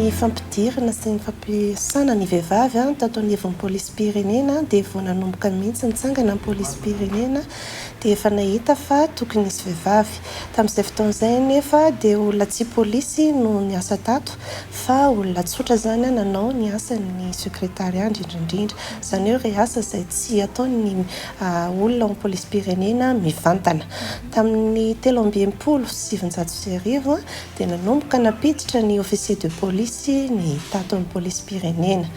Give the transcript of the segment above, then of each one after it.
Ny fampidirana sy ny fampiasana ny vehivavy tato anivon'ny polisim-pirenena dia vao nanomboka mihitsy nitsangana ny polisim-pirenena dia efa nahita fa tokony hisy vehivavy. Tamin'izay fotoana izay anefa dia olona tsy polisy no niasa tato fa olona tsotra izany nanao ny asan'ny secrétariat indrindra indrindra. Izany hoe ireo asa izay tsy ataon'ny olona ao amin'ny polisim-pirenena mivantana. Tamin'ny 1963 dia nanomboka nampiditra ny officier de police ny tato amin'ny polisim-pirenena.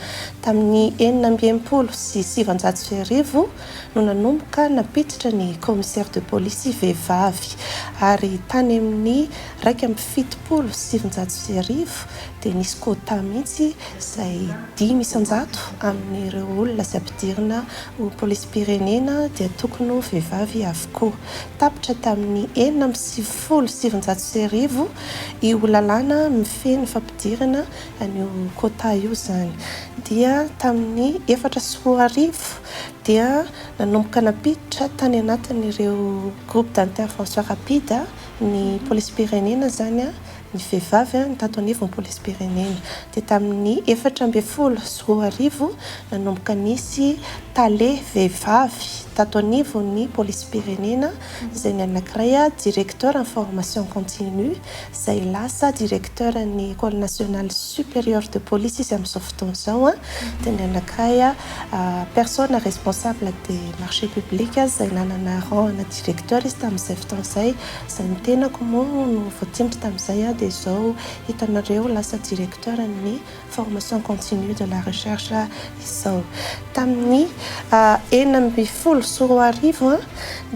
Tamin'ny 1966 no nanomboka nampiditra ny commissaire de police vehivavy ary tany amin'ny 1971 dia nisy quota mihitsy izay 5% amin'ireo olona izay ampidirina ho polisim-pirenena dia tokony ho vehivavy avokoa. Tapitra tamin'ny 1996 io lalàna mifehy ny fampidirana an'io quota io izany. Dia tamin'ny 2004 dia nanomboka nampiditra tany anatin'ireo groupe d'intervention rapide ny polisim-pirenena izany ny vehivavy ny tato anivon'ny polisim-pirenena. Dia tamin'ny 2014 nanomboka nisy tale vehivavy tato anivon'ny polisim-pirenena izay ny anankiray directeur en formation continue izay lasa directeur ny Ecole nationale supérieure de police izy amin'izao fotoana izao, dia ny anankiray personne responsable des marchés publics izay nanana rang ana directeur izy tamin'izay fotoana izay, izay ny tenako moa no voatindry tamin'izay dia izao hitanareo lasa directeur ny formation continue de la recherche izao. Tamin'ny 2016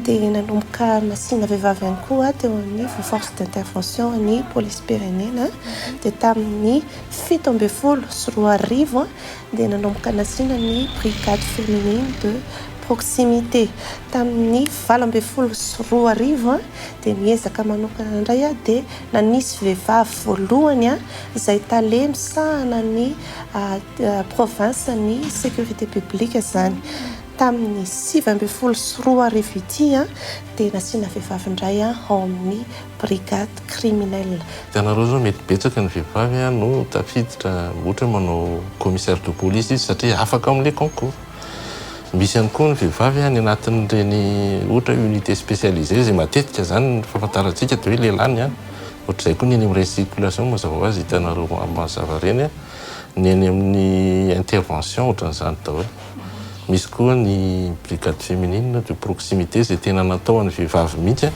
dia nanomboka nasiana vehivavy ihany koa teo anivon'ny force d'intervention ny polisim-pirenena dia tamin'ny 2017 dia nanomboka nasiana ny brigade féminine de proximité. Tamin'ny 2018 dia niezaka manokana indray aho dia nanisy vehivavy voalohany izay tale misahana ny province ny sécurité publique izany. Tamin'ny 2019 ity dia nasiana vehivavy indray ao amin'ny brigade criminelle. Hitanareo izao mety betsaka ny vehivavy no tafiditra ohatra hoe manao commissaire de police izy satria afaka ao amin'ilay concours. Misy ihany koa ny vehivavy any anatin'ireny ohatra hoe unité spécialisée izay matetika izany ny fahafantarantsika dia hoe lehilahy ny any. Ohatr'izay koa ny eny amin'ny récirculation mazava ho azy hitanareo mazava ireny, ny eny amin'ny intervention ohatran'izany daholo. Misy koa ny brigade féminine de proximité izay tena natao ho an'ny vehivavy mihitsy.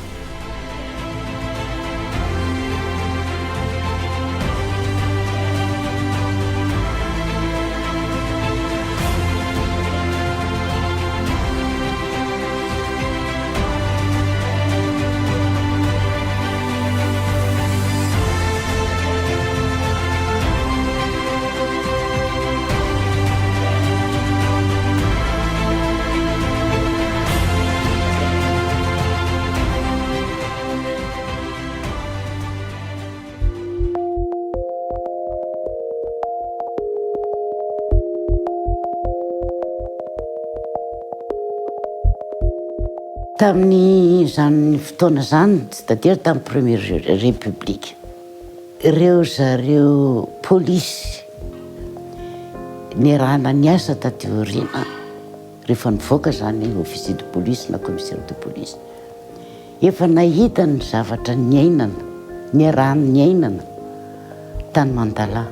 Tamin'izany fotoana izany, c'est-à-dire tamin'ny première république, ireo zareo polisy niarahana niasa taty aoriana, rehefa nivoaka izany officier de police na commissaire de police, Efa nahita ny zavatra niainana, niarahany niainana tany Mandala.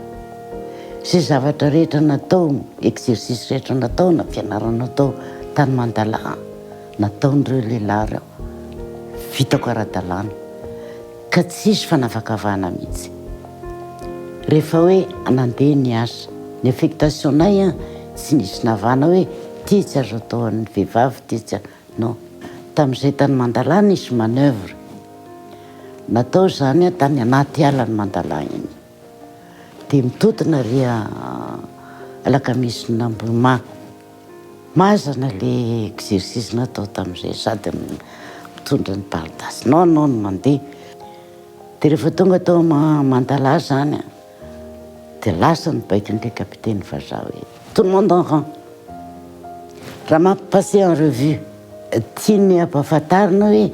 Izay zavatra rehetra natao, exercice rehetra natao na fianarana natao tany Mandala, nataon'ireo lehilahy ireo. Vitako ara-dalàna. Ka tsisy fanavakavahana mihitsy. Rehefa hoe nandeha ny asa, ny affectation-nay tsy nisy navahana hoe ity tsy azo atao an'ny vehivavy, ity tsy. Non. Tamin'izay tany Mandala nisy manoeuvre. Natao izany tany anaty alan'i Mandala iny. Dia mitodina ary Alakamisin'Ambohimaha. Mazana ilay exercice natao tamin'izay sady mitondra ny baldasy-nao ianao no mandeha. Dia rehefa tonga tao Mandala izany dia lasa ny baikon'ilay capitaine vazaha hoe tout le monde en rang. Raha mampi-passer en revue, tiany hampahafantarina hoe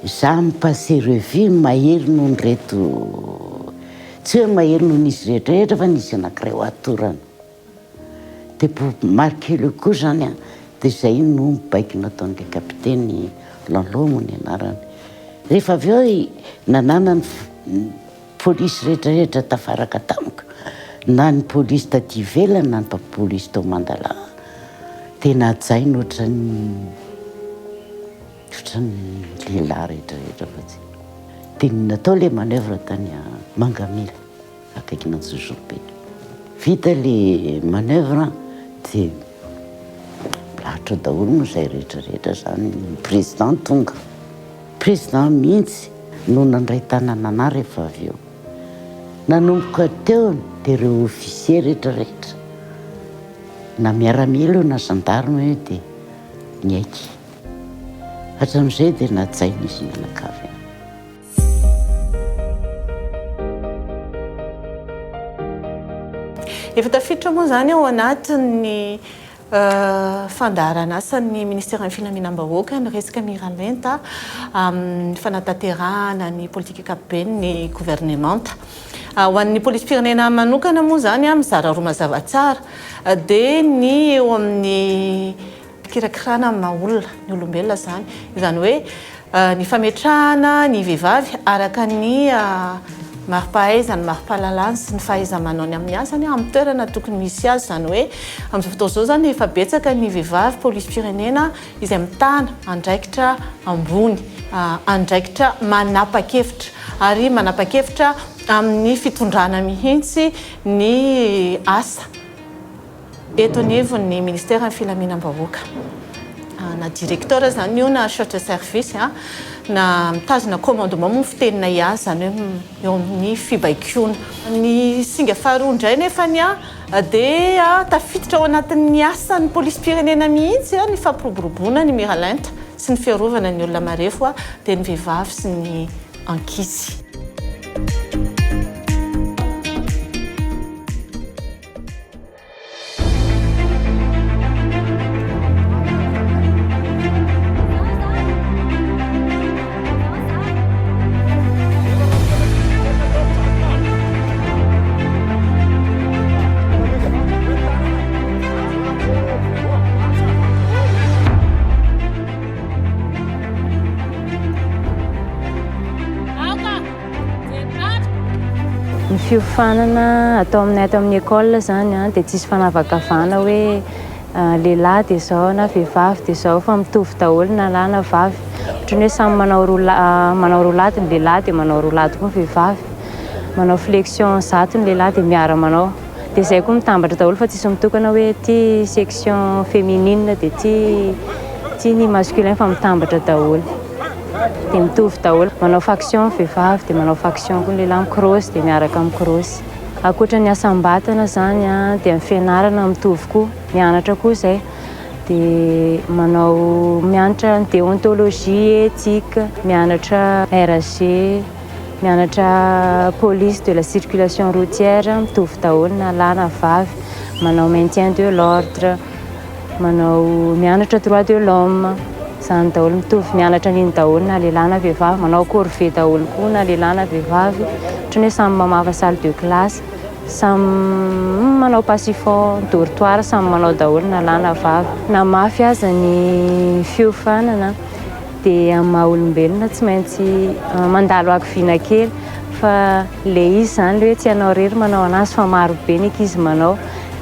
izaho mi-passer revue mahery noho ny reto. Tsy hoe mahery noho ny izy rehetra rehetra fa nisy anankiray ho atorana. Dia pour marquer le coup zany an, dia izay no baiko nataon'ilay kapiteny Lalo moa ny anarany. Rehefa avy eo nanana ny polisy rehetra rehetra tafaraka tamiko, na ny polisy taty ivelany na ny polisy tao Mandala, dia nahajaina ohatran'ny ohatran'ny lehilahy rehetra rehetra fa tsy dia natao ilay manoeuvre tany Mangamila akaikin'Anjozorobe. Vita ilay manoeuvre dia milahatra daholo moa izay rehetra rehetra izany, ny président tonga, président mihitsy no nandray tanana anah rehefa avy eo. Nanomboka teo dia ireo officier rehetra rehetra na miaramila io na gendarme io dia niaiky. Hatramin'izay dia najaina izy mianakavy any. Efa tafiditra moa izany ao anatin'ny fandaharan'asan'ny Ministeran'ny Filaminam-bahoaka ny resaka miralenta amin'ny fanatanterahana ny politika ankapoben'ny governemanta. Ho an'ny polisim-pirenena manokana moa izany, mizara roa mazava tsara, dia ny eo amin'ny Fikirakirana ny maha olona, ny olombelona izany. Izany hoe ny fametrahana ny vehivavy araka ny mari-pahaizany, mari-pahalalany sy ny fahaiza-manaony amin'ny asany amin'ny toerana tokony hisy azy. Izany hoe amin'izao fotoana izao izany efa betsaka ny vehivavy polisim-pirenena izay mitana andraikitra ambony, andraikitra manapa-kevitra ary manapa-kevitra amin'ny fitondrana mihitsy ny asa. Eto anivon'ny Ministeran'ny Filaminam-bahoaka. Na directeur izany io na chef de service na mitazona commandement moa ny fiteninay azy, izany hoe eo amin'ny fibaikoana. Ny singa faharoa indray nefany dia tafiditra ao anatin'ny asan'ny polisim-pirenena mihitsy ny fampiroboroboana ny miralenta sy ny fiarovana ny olona marefo dia ny vehivavy sy ny ankizy. Ny fiofanana atao aminay ato amin'ny école izany dia tsisy fanavakavahana hoe lehilahy dia izao na vehivavy dia izao fa mitovy daholo na lahy na vavy. Ohatran'ny hoe samy manao roa manao roulade ny lehilahy dia manao roulade koa ny vehivavy. Manao flexion 100 ny lehilahy dia miara-manao. Dia izay koa mitambatra daholo fa tsisy mitokana hoe ity section féminine dia ity ity ny masculin fa mitambatra daholo. Dia mitovy daholo. Manao faction ny vehivavy dia manao faction koa ny lehilahy, mikrosy dia miaraka mikrosy. Ankoatra ny asam-batana izany dia ny fianarana mitovy koa, mianatra koa izay. Dia manao mianatra ny déontologie, éthique, mianatra RG. Mianatra police de la circulation routière, mitovy daholo na lahy na vavy, manao maintien de l'ordre, manao mianatra droit de l'homme, izany daholo mitovy, mianatra an'iny daholo na lehilahy na vehivavy, manao corvée daholo koa na lehilahy na vehivavy, ohatran'ny hoe samy mamafa salle de classe, samy manao passiphon, dortoir, samy manao daholo na lahy na vavy. Na mafy aza ny fiofanana. Dia amin'ny maha olombelona tsy maintsy mandalo hakiviana kely fa le izy izany le hoe tsy ianao irery manao anazy fa maro be ny ankizy manao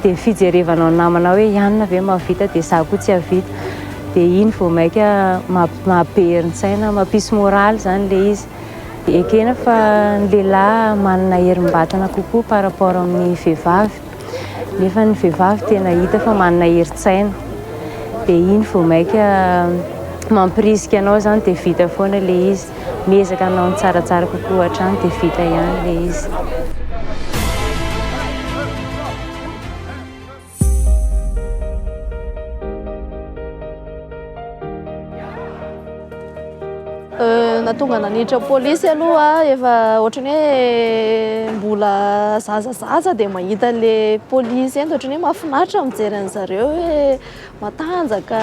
dia ny fijerevanao ny namanao hoe i anona ve mahavita dia izaho koa tsy hahavita dia iny vao mainka mahabe herin-tsaina mampisy moraly izany le izy. Ekena fa ny lehilahy manana herim-batana kokoa par rapport amin'ny vehivavy. Nefa ny vehivavy tena hita fa manana herin-tsaina. Dia iny vao mainka mampirisika anao izany dia vita foana ilay izy. Miezaka hanao ny tsaratsara kokoa hatrany dia vita ihany ilay izy. Nahatonga naniditra polisy aloha efa ohatran'ny hoe mbola zazazaza dia mahita an'ilay polisy eny dia ohatran'ny hoe mahafinaritra mijery an'zareo hoe matanjaka,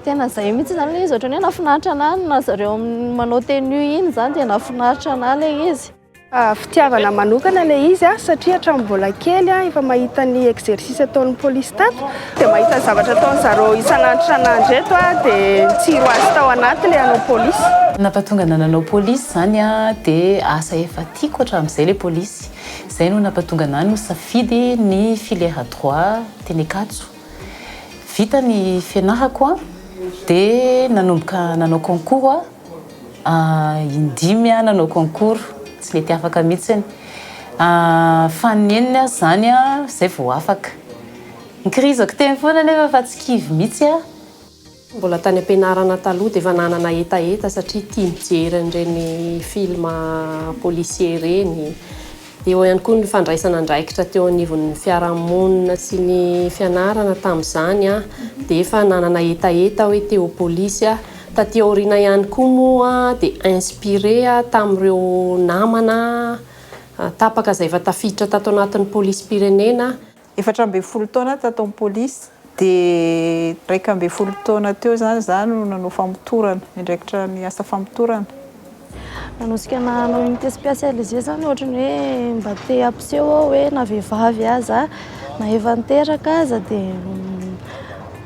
tena izay mihitsy izany ilay izy, ohatran'ny hoe nahafinaritra anà na zareo manao tenue iny izany dia nahafinaritra anà ilay izy. Fitiavana manokana ilay izy satria hatramin'ny mbola kely efa mahita ny exercice ataon'ny polisy tato dia mahita ny zavatra ataon'ny zareo isan'andro isan'andro eto dia nitsiro azy tao anaty ilay hanao polisy. Nampatonga anah nanao polisy izany dia asa efa tiako hatramin'izay ilay polisy. Izay no nampatonga anah nisafidy ny filière droit teny Ankatso. Vita ny fianarako dia nanomboka nanao concours aho. Indimy aho nanao concours, tsy nety afaka mihitsiny. Fa ny neniny aza izany izay vao afaka. Nikirizako teny foana anefa fa tsy kivy mihitsy aho. Mbola tany am-pianarana taloha dia efa nanana hetaheta satria tia mijery an'ireny film policier ireny. Dia eo ihany koa ny fandraisana andraikitra teo anivon'ny fiarahamonina sy ny fianarana tamin'izany dia efa nanana hetaheta hoe te ho polisy aho. Taty aoriana ihany koa moa dia inspiré tamin'ireo namana tapaka izay efa tafiditra tato anatin'ny polisim-pirenena. 14 taona tato amin'ny polisy dia 11 taona teo izany izaho no nanao famotorana, niandraikitra ny asa famotorana. Nanosika anah hanao unité spécialisée izany ohatran'ny hoe mba te hampiseho aho hoe na vehivavy aza na efa niteraka aza dia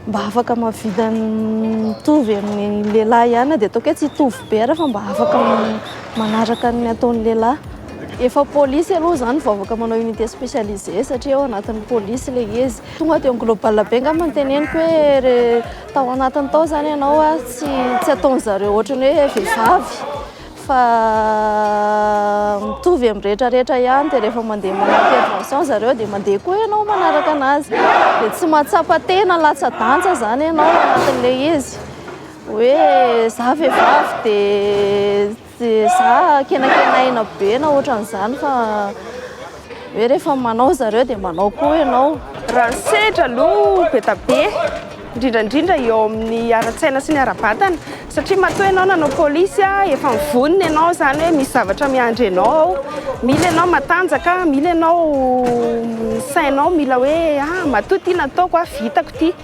mba afaka mahavita mitovy amin'ny lehilahy ihany na dia ataoko hoe tsy hitovy be ary fa mba afaka manaraka ny ataon'ny lehilahy. Efa polisy aloha izany vao afaka manao unité spécialisée satria ao anatin'ny polisy ilay izy. Tonga dia en global be angamba no teneniko hoe re tao anatiny tao izany ianao tsy tsy ataon'zareo ohatran'ny hoe vehivavy fa mitovy amin'ny rehetra rehetra ihany dia rehefa mandeha manao intervention zareo dia mandeha koa ianao manaraka anazy dia tsy mahatsapa tena latsa-danja izany ianao anatin'ilay izy hoe za vehivavy dia Dia za kenakenaina be na ohatran'izany fa hoe rehefa manao zareo dia manao koa ianao. Raha ny sedra aloha be da be, indrindra indrindra eo amin'ny ara-tsaina sy ny ara-batana, satria matoa ianao nanao polisy efa mivonona ianao izany hoe misy zavatra miandry anao ao, mila ianao matanjaka, mila ianao ny sainao mila hoe ah matoa ity nataoko ah vitako ity.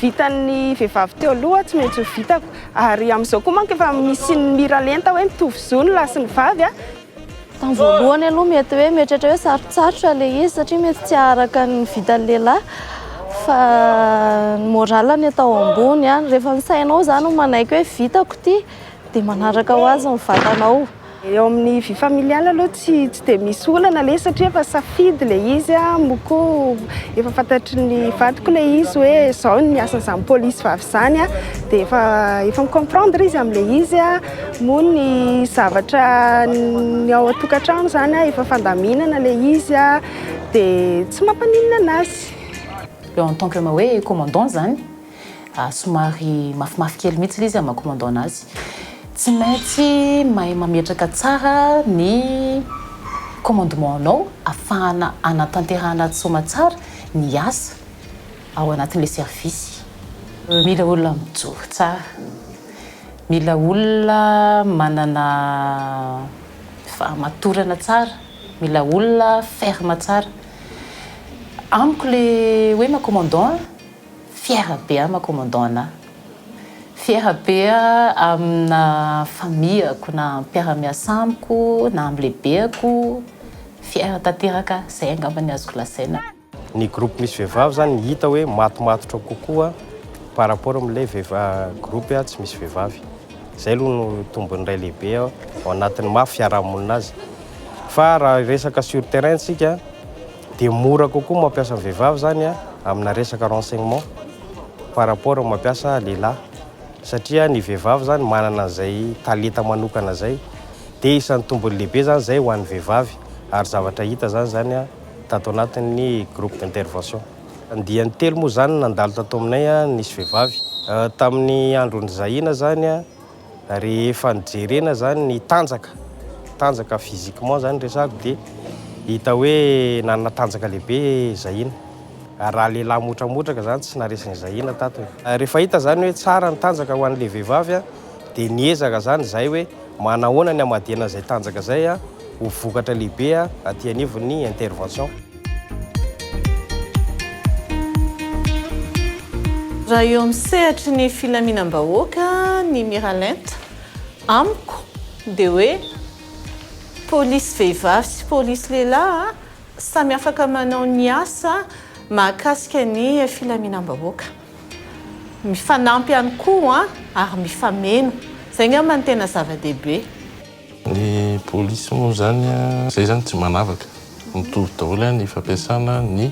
Vitan'ny vehivavy teo aloha tsy maintsy ho vitako. Ary amin'izao koa manko efa misy ny miralenta hoe mitovy zo ny lahy sy ny vavy a. Tamin'ny voalohany aloha mety hoe mieritreritra hoe sarotsarotra ilay izy satria mety tsy haharaka ny vitan'ny lehilahy fa ny moral ny atao ambony a. Rehefa ny sainao izany no manaiky hoe vitako ity dia manaraka ho azy ny vatanao. Eo amin'ny vie familiale aloha tsy tsy dia misy olana ilay izy satria efa safidy ilay izy a, moa koa efa fantatry ny vadiko ilay izy hoe izao ny asan'izany polisy vavy izany a, dia efa efa mi-comprendre izy amin'ilay izy a, moa ny zavatra ny ao an-tokantrano izany a efa fandaminana ilay izy a, dia tsy mampaninona an'azy. En tant que hoe commandant izany Somary mafimafy kely mihitsy ilay izy amin'ny maha commandant anazy. Tsy maintsy mahay mametraka tsara ny commandement anao ahafahana hanatanterahana soamatsara ny asa ao anatin'ilay service. Mila olona mijoro tsara, mila olona manana fahamatorana tsara, mila olona ferme tsara. Amiko ilay hoe maha commandant Fier be aho maha commandant anah. Fier be aho amina famille-ko na mpiara-miasa amiko na amin'ny lehibeko, fier tanteraka, zay angamba ny azoko lazaina. Ny groupe misy vehivavy zany hita hoe matomatotra kokoa par rapport amin'ilay groupe tsy misy vehivavy. Zay aloha no tombony iray lehibe ao anatin'ny maha fiarahamonina azy. Fa raha resaka sur terrain tsika Dia mora kokoa mampiasa ny vehivavy zany amina resaka renseignement par rapport mampiasa lehilahy satria ny vehivavy zany manana an'izay talenta manokana zay dia isan'ny tombony lehibe zany zay ho an'ny vehivavy ary zavatra hita zany zany tato anatin'ny groupe d'intervention. Andiany telo moa zany nandalo tato aminay nisy vehivavy. Tamin'ny andron'i Zahina zany Rehefa nojerena zany ny tanjaka, tanjaka physiquement zany resahako dia hita hoe nanana tanjaka lehibe Zahina. Ary raha lehilahy motramotraka zany tsy naharesy an'i Zahina tato e. Rehefa hita zany hoe tsara ny tanjaka ho an'ilay vehivavy dia niezaka zany izahay hoe manahoana ny hamadihana an'izay tanjaka izay ho vokatra lehibe aty anivon'ny intervention. Raha eo amin'ny sehatry ny filaminam-bahoaka ny miralenta, amiko dia hoe Polisy vehivavy sy polisy lehilahy samy afaka manao ny asa mahakasika ny filaminam-bahoaka. Mifanampy ihany koa ary mifameno. Izay angamba no tena zava-dehibe. Ny polisy moa izany, izay izany tsy manavaka. Mitovy daholo ny fampiasana ny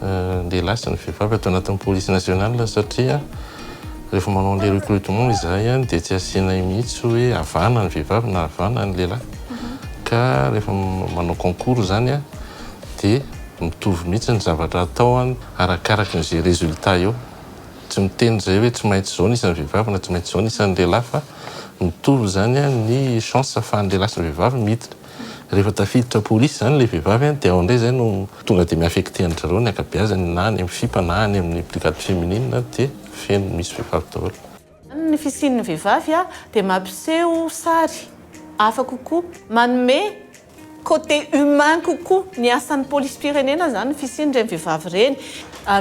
lehilahy sy ny vehivavy ato anatin'ny police nationale satria rehefa manao an'ilay recrutement izahay dia tsy asianay mihitsy hoe havana ny vehivavy na havana ny lehilahy. Ka rehefa manao concours izany dia mitovy mihitsy ny zavatra atao arakaraky izay résultat eo. Tsy miteny izay hoe tsy maintsy izao ny isan'ny vehivavy na tsy maintsy izao ny isan'ny lehilahy fa mitovy izany ny chance ahafahan'ny lehilahy sy ny vehivavy miditra. Rehefa tafiditra polisy izany ilay vehivavy dia ao indray izay no tonga dia mi-affecter an-dry zareo ny ankabeazany na any amin'ny FIPA na any amin'ny brigade féminine dia feno misy vehivavy daholo. Ny fisian'ny vehivavy dia mampiseho sary hafa kokoa, manome côté humain kokoa ny asan'ny polisim-pirenena izany ny fisian'ireny vehivavy ireny.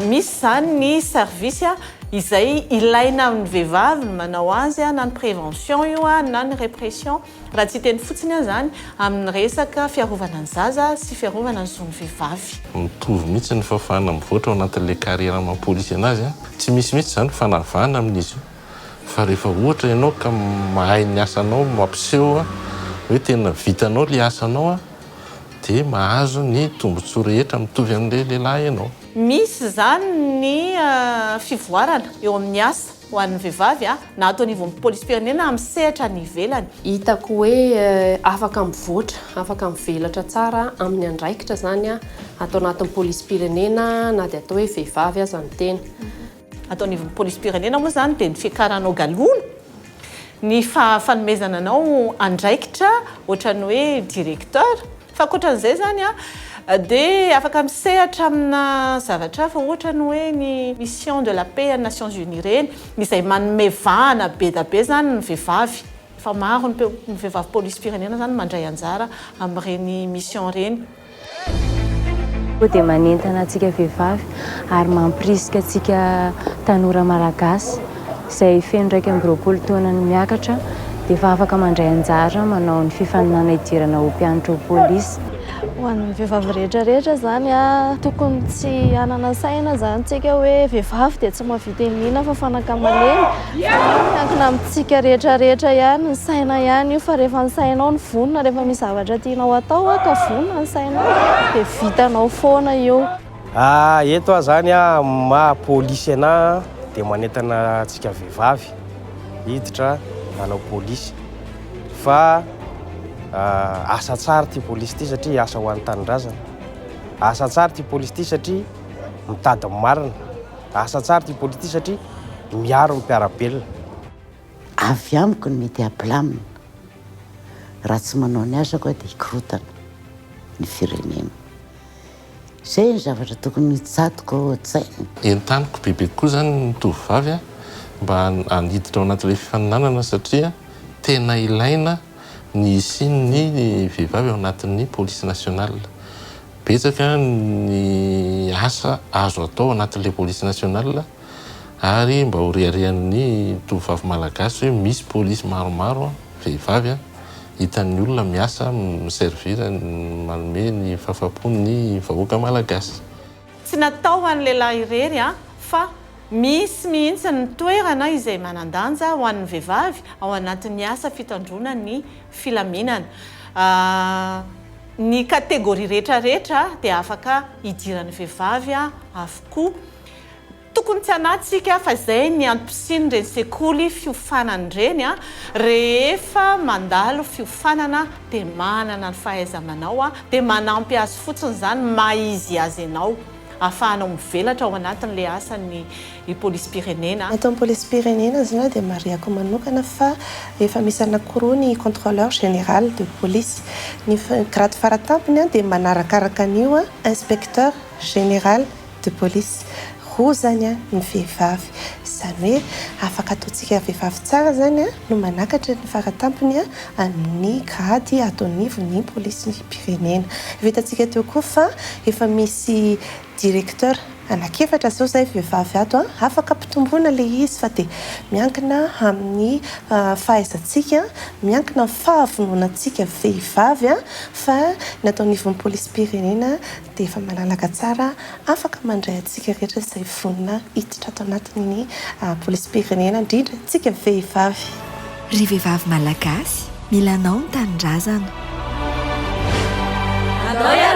Misy izany ny service izay ilaina amin'ny vehivavy ny manao azy na ny prévention io na ny répression. Raha tsy hiteny fotsiny aho izany amin'ny resaka fiarovana ny zaza sy fiarovana ny zon'ny vehivavy. Mitovy mihitsy ny fahafahana mivoatra ao anatin'ilay carrière maha polisy anazy an! Tsy misy mihitsy izany fanavahana amin'izy io fa rehefa ohatra ianao ka mahay ny asanao, mampiseho hoe tena vitanao ilay asanao an, dia mahazo ny tombontsoa rehetra mitovy amin'ilay lehilahy ianao. Misy izany ny fivoarana eo amin'ny asa. Ho an'ny vehivavy, na ato anivon'ny polisim-pirenena amin'ny sehatra any ivelany. Hitako hoe afaka mivoatra, afaka mivelatra tsara amin'ny andraikitra izany ato anatin'ny polisim-pirenena na dia atao hoe vehivavy aza ny tena. Ato anivon'ny polisim-pirenena moa izany dia ny fiakaranao galona, ny fanomezana anao andraikitra ohatran'ny hoe directeur. Fa ankoatran'izay izany dia afaka misehatra amina zavatra hafa ohatra ny hoe ny mission de la paix an'ny Nations Unies ireny izay manome vahana be da be izany ny vehivavy. Efa maro ny vehivavy polisim-pirenena izany mandray anjara amin'ireny mission ireny. Koa dia manentana antsika vehivavy ary mampirisika antsika tanora malagasy izay feno 21 taona no miakatra dia efa afaka mandray anjara manao ny fifaninanana hidirana ho mpianatra ho polisy. Ho an'ny vehivavy rehetra rehetra izany a, tokony tsy hanana saina izany tsika hoe vehivavy dia tsy mahavita inona fa fanaka malemy fa miankina amintsika rehetra rehetra ihany ny saina ihany io fa rehefa ny sainao no vonona rehefa misy zavatra tianao atao ka vonona ny sainao dia vitanao foana io. Eto aho zany amin'ny maha polisy anah dia manentana antsika vehivavy hiditra hanao polisy fa asa tsara ity polisy ity satria asa ho an'ny tanindrazana, asa tsara ity polisy ity satria mitady ny marina, asa tsara ity polisy ity satria miaro ny mpiara-belona. Avy amiko ny mety hampilamina, raha tsy manao ny asako aho dia hikorontana ny firenena. Izay ny zavatra tokony hitsatoka ao an-tsaina. Entaniko bebe kokoa izany ny tovovavy mba hiditra ao anatin'ilay fifaninanana satria tena ilaina ny hisian'ny vehivavy ao anatin'ny police nationale. Betsaka ny asa azo atao ao anatin'ilay police nationale ary mba ho reharehan'ny tovovavy malagasy hoe misy polisy maromaro vehivavy hitan'ny olona miasa, mi-servir, manome ny fahafahampo ny vahoaka malagasy. Tsy natao ho an'ny lehilahy irery fa misy mihitsy ny toerana izay manan-danja ho an'ny vehivavy ao anatin'ny asa fitandroana ny filaminana. Ny catégorie rehetra rehetra dia afaka hidiran'ny vehivavy avokoa. Tokony tsy hanahy tsika fa izay ny antom-pisian'ireny sekoly fiofanana ireny a, rehefa mandalo fiofanana dia manana ny fahaiza-manao dia manampy azy fotsiny izany maha izy azy anao ahafahanao mivelatra ao anatin'ilay asan'ny polisim-pirenena. Eto amin'ny polisim-pirenena izany dia marihako manokana fa efa misy anankiroa ny contrôleur général de police. Ny grade faratampony dia manarakaraka an'io inspecteur général de police roa zany ny vehivavy, izany hoe afaka ataontsika vehivavy tsara zany no manakatra ny faratampony amin'ny grady ato anivon'ny polisim-pirenena. Efa hitantsika teo koa fa efa misy directeur. Anankiefatra izao izahay vehivavy ato a, afaka ampitomboina ilay izy fa dia miankina amin'ny fahaizantsika, miankina amin'ny fahavononantsika vehivavy fa ny ato anivon'ny polisim-pirenena dia efa malalaka tsara afaka mandray antsika rehetra izay vonona hiditra ato anatin'ny polisim-pirenena indrindra antsika vehivavy. Ry vehivavy malagasy, mila anao ny tanindrazana. Andao hiara-hiasa!